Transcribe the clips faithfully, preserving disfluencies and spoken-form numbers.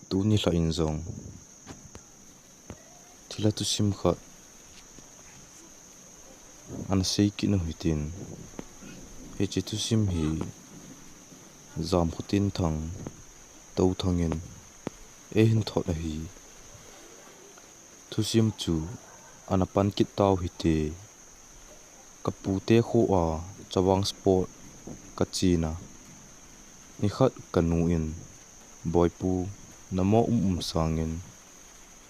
Tuni lhah in jong thilha thusim khat ana sei kit u hitin, hiche thusim hi Jamkhotinthang Touthang in eihin thot ahi. Thusim chu ana pan kit tau hite. Kapute khoa Chavang Sport kachena, nikhat kanu in, Boipu, namo um um sangin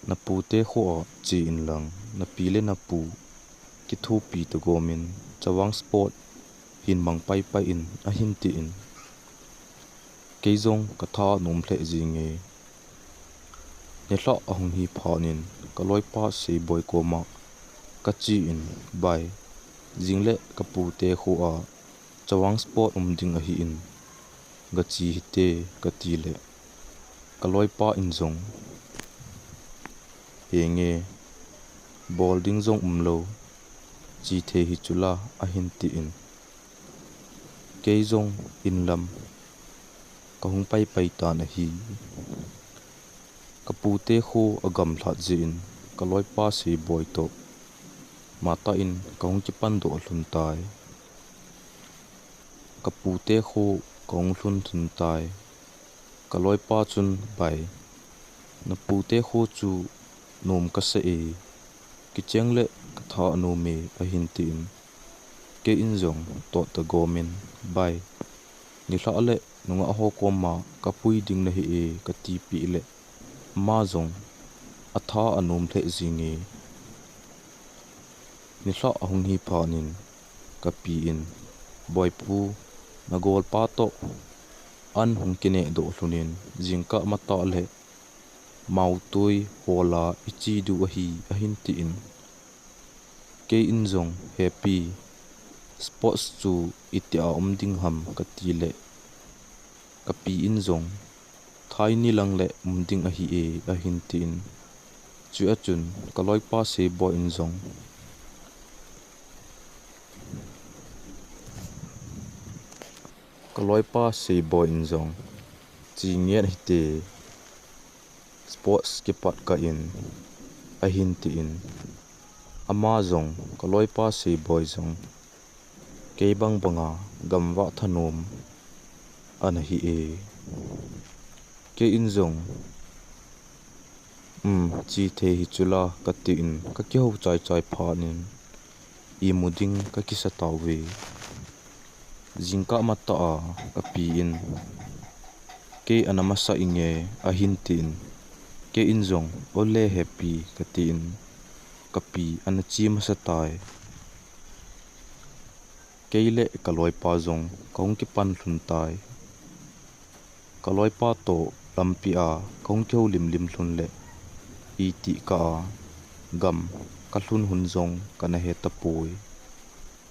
napute khoa che inlang, napi le napu kithopi tagom in, Chavang Sport hin mang paipai in, ahin tin, kei jong katha anom lheh jinge. Nilhah ahung hi phat in kaloipa Seiboi koma kachen, Bai, jingle kapute khoa Chavang Sport um ding ahin, gache hite, kati le, kaloipa in jong, Henge, bol ding jong umlou, che thei hi chula, ahin tin, kei jong inlam kahung paipai tan ahi. Kapute kho agamlhat jeh in kaloipa Seiboi toh matah in kahung kipandoh lhon tai. Kapute kho kahung lhun lhon tai. Kaloipa chun, Bai, napute kho chu nom kasa e, kicheng le katha anom e, ahin tin, kei in jong tot tagom in, Bai, nilhah le nungah ho koma kapui ding nahi e, katipeh le, ama jong atha anom lheh jinge. Nilhah ahung hi phat in kapi in, Boipu, nagolpa toh an hung kinehdoh lhon in, jingkah matah le maotui hola iche diu ahi, ahin tin, kei in jong, Hepi, sports chu itia um ding ham, kati le, kapi in jong, Thaini lang le um ding ahi e, ahin tin, chua chun kaloipa Seiboi in jong, kaloipa Seiboi in jong, Che ngen hite, sports kipat kah in, ahin tin, ama jong, kaloipa Seiboi jong, kei bang banga gamvah thanom ana hi e. Kei in jong, Um, che thei hi chula, katin, kakihou chai chai phat in, imu ding kakisa tauve. Jingkah matah a kapi in, kei ana masa inge, ahin tin, kei in jong, Ole Hepi, katin, kapi ana che masa tai. Kei le kaloipa jong kahung kipan lhon tai. Kaloipa toh lampi a kahung kihoulim lim lhon le, itih kah a gam kalhun hun jong kana he tapoi.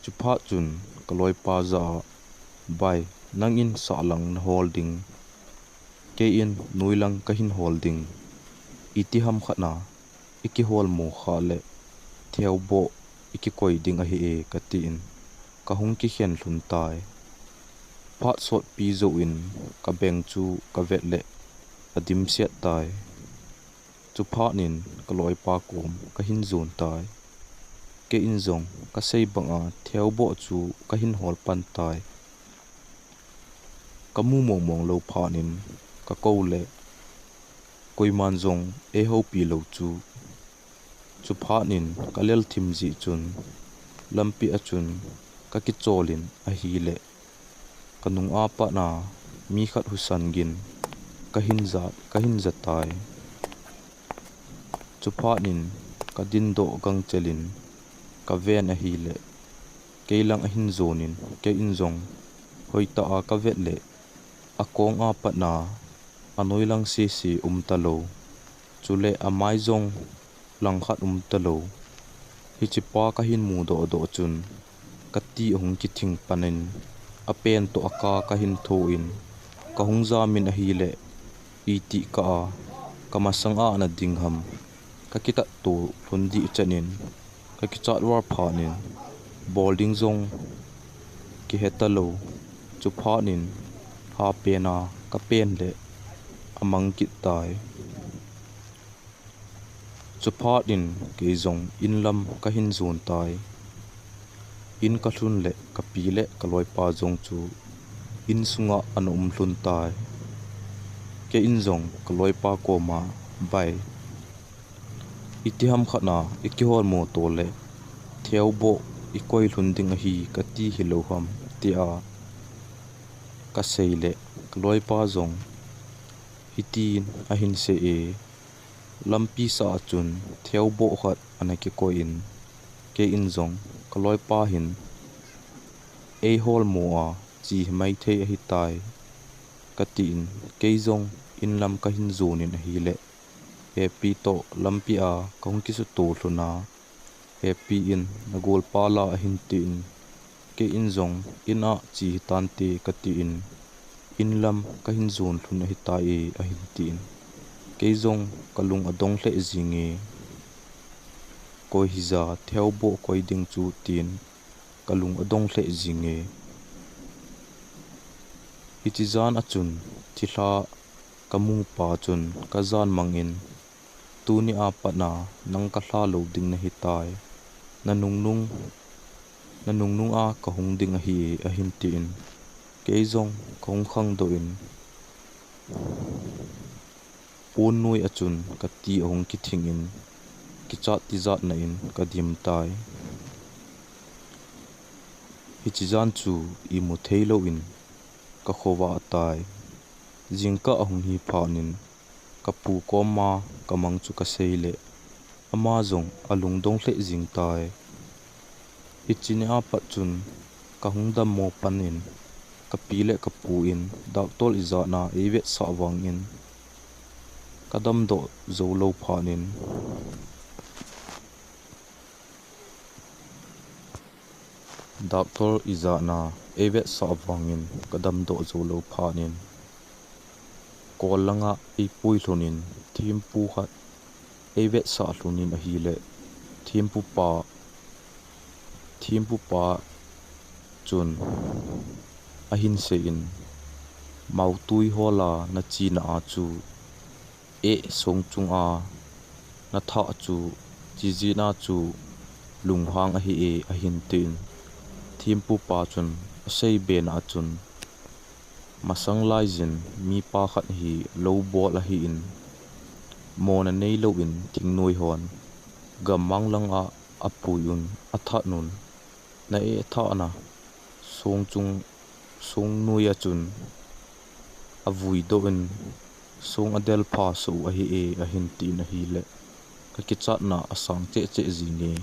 Chuphat chun kaloipa jah a, Bai, nangin sahlang nahol ding, kei in noilang kahin hol ding, itiham khat a ikihol mo khah le, theoboh ikikoi ding ahi e, katin, kahung kikhen lhon tai. Phat sotpi jouvin kabeng chu kavet le, adimset tai. Chuphat in kaloipa kom kahin jon tai. Kei in jong kasei banga theoboh chu kahin hol pan tai. Kamu mongmong lou phat in kakou le, koiman jong eihoupi lou chu. Chuphat in kalel thim jeh chun, lampi a chun kakichol in ahile, kanung a pat a mi khat husa gin kahin ja, kahin ja tai. Chuphat in kadindoh gangchel in kaven ahile, kei lang ahin jon in, kei in jong hoitah a kavet le, akong a pat a anoilang sese umtalou, chule amai jong langkhat umtalou. Hichepa kahin mudoh doh chun, kati ahung kithing pan in, apen toh aka kahin tho in, kahung jam in ahile, itih kah a kamasang a ana ding ham, kakitatto lhon dih chan in, kakichat val phat in, bol ding jong kihe talou. Chuphat in, hapen a kapen le, amang kit tai. Chuphat in kei jong in lam kahin jon tai. In kalhun le kapi le kaloipa jong chu in sunga ana um lhun tai. Kei in jong kaloipa koma, "Bai, itiham khat na ikihol mo to le, theu boh ikoi lhun ding ahi kati hilou ham," tia kasei le kaloipa jong hitin ahin sei e. Lampi sah a chun theu boh khat ana kikoi in, kei in jong kaloipa hin, "Eihol mo a, che himai thei ahitai," katin, kei jong in lam kahin jon in ahile, Happy toh lampi a kahung kisuto lhun a, Happy in, "Nagolpa la," ahin tin, kei in jong, "In a che hitante," katin, "In lam kahin jon lhun ahitai e," ahin tin, kei jong kalung adong lheh jing e. Koi hija theu boh koi ding chu tin kalung adong lheh jing e. Hiche jan a chun thilha kamu pa chun kajan mang in, "Tuni a pat na nang kalha lou ding nahitai. Nanungnung, nanungnung a kahung ding ahi," ahin tin, kei jong kahung khangdoh in, pon noi a chun kati ahung kithing in, kichat tijatna in kadim tai. Hiche jan chu imu thei lou in kakhovah tai. Jingkah ahung hi phat in kapu koma kamang chu kasei le, ama jong alungdong lheh jing tai. Hiche ni a pat chun kahung dammo pan in, kapi le kapu in doctor ijat na eivetsah vang in, kadamdoh jou lou phat in, doctor ijat na eivetsah vang in kadamdoh jou lou phat in, kol langa eipui lhun in, thempu khat eivetsah lhun in ahile, thempu pa, thempu pa chun ahin sei in, "Mautui hol a nachena a chu, eh, song chunga nathah chu, chejin a chu lunghang ahi e," ahin tin, thempu pa chun asei be na a chun, "Masang laijin mipa khat hi lou bol ahin, mona neilou in thingnoi hon gammang langa apui un, athat un, na eh thahna song chung, song noi a chun avui doh in, song adelpha soh u ahi e," ahin tin ahile, kakichatna asang cheh cheh jing e.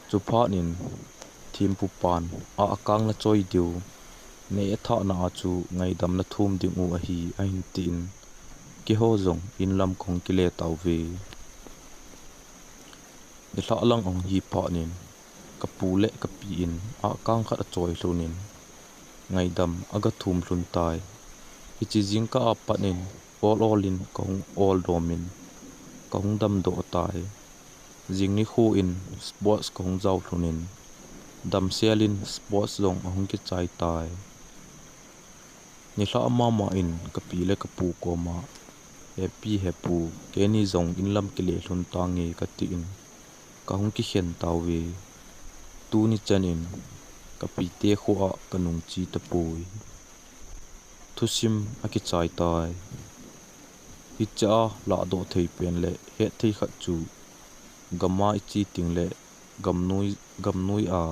Chuphat in thempu pan, "A, akang nachoi diu, na eh thahna a chu ngaidam nathum ding u ahi," ahin tin, keiho jong in lam kahung kile tauve. Nilhah lang ahung hi phat in, kapu le kapi in akang khat achoi lhun in, ngaidam agathum lhun tai. Hiche jingkah a pat in, ol ol in kahung ol dom in, kahung damdoh tai. Jing nikho in sports kahung jao lhun in, damsel in sports jong ahung kichai tai. Nilhah mama in kapi le kapu koma, "Happy, hepu, keini jong in lam kile lhun tange," katin, kahung kikhen tauve. Tuni chan in kapite kho a kanung che tapoi. Thusim akichai tai. Hiche a lahdoh thei pen le hetthei khat chu, gam a iche teng le gamnoi, gamnoi a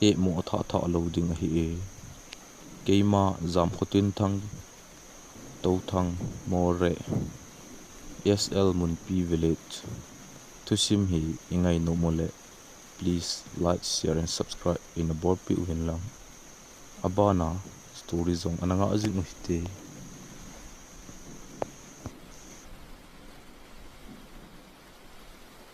eh mo athah thah lou ding ahi e. Keima Jamkhotinthang, Touthang, Moreh, S L Munpi Village. Thusim hi ingai nom ule, please like, share and subscribe ina bolpeh uvin lang. Abana story jong ana ngah jing uhite.